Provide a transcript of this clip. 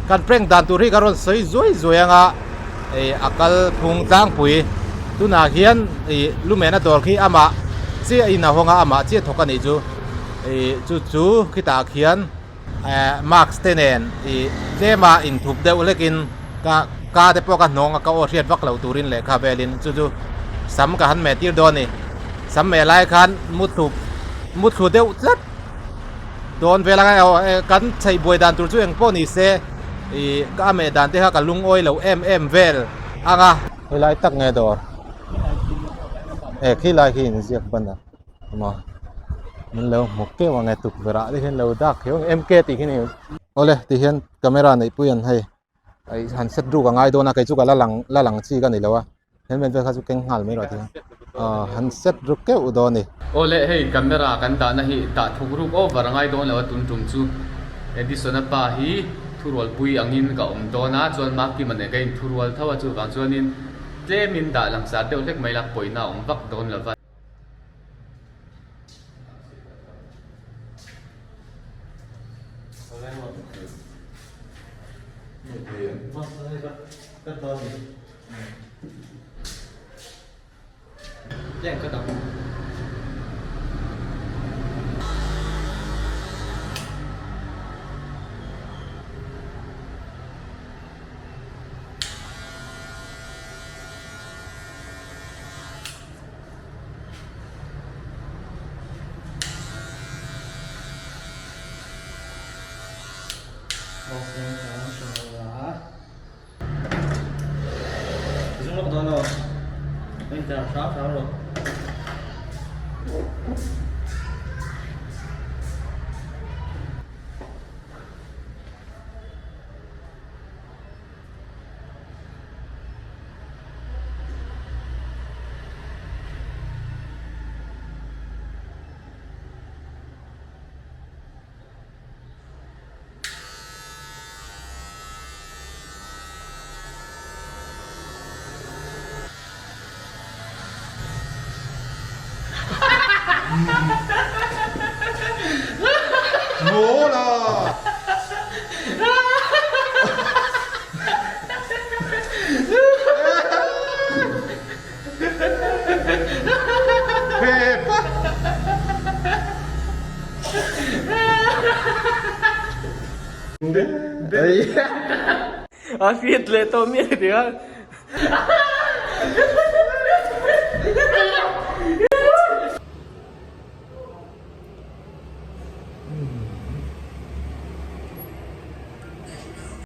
Kan prank dan tur hi ka rawn sawi zuai zuai anga ih a kal phung tlangpui tunah hian ih lumena dawr khi amah chiah in a hawng a amah chiah thawk a nih chu ih chu chu khitah khian eh mask te nen ih tlema inthup deuh hlekin ka ka te pawh ka hnawng a ka aw hriat vak loh turin lehkha velin chu chu sam ka han meh tir dawn a ni sam meh lai khan muthlu muthlu deuh tlat. Dawn vel anga aw kan chheih buai dan tur chu eng pawh ni se ih ka ameh dan te kha ka lungawi lo em em vel anga. Helai tak nge dawr e khilai khi inziak ban a awm a min lo hmu keuh ang e tukverh ah te hian lo dak keuh ang MK tih khi ni awle ti hian camera neih pui an hei han set ruk a ngai dawn a kei chu ka la lang la lang chi ka ni lo a. Helmet vel kha chu keng nghal mai rawh ti a, aw han set ruk keuh dawn a ni. Awle hei camera kan dahna hi dah thuk ruk over a ngai dawn lo a tun tum chu Edison-a pa hi thurualpui angin ka awm dawn a chuan Makima nen ka inthurual tho a chuvang chuanin tlemin dah langsar deuh hlek mai la pawina a awm vak dawn lo va. A fit leh tawh mi a ti a.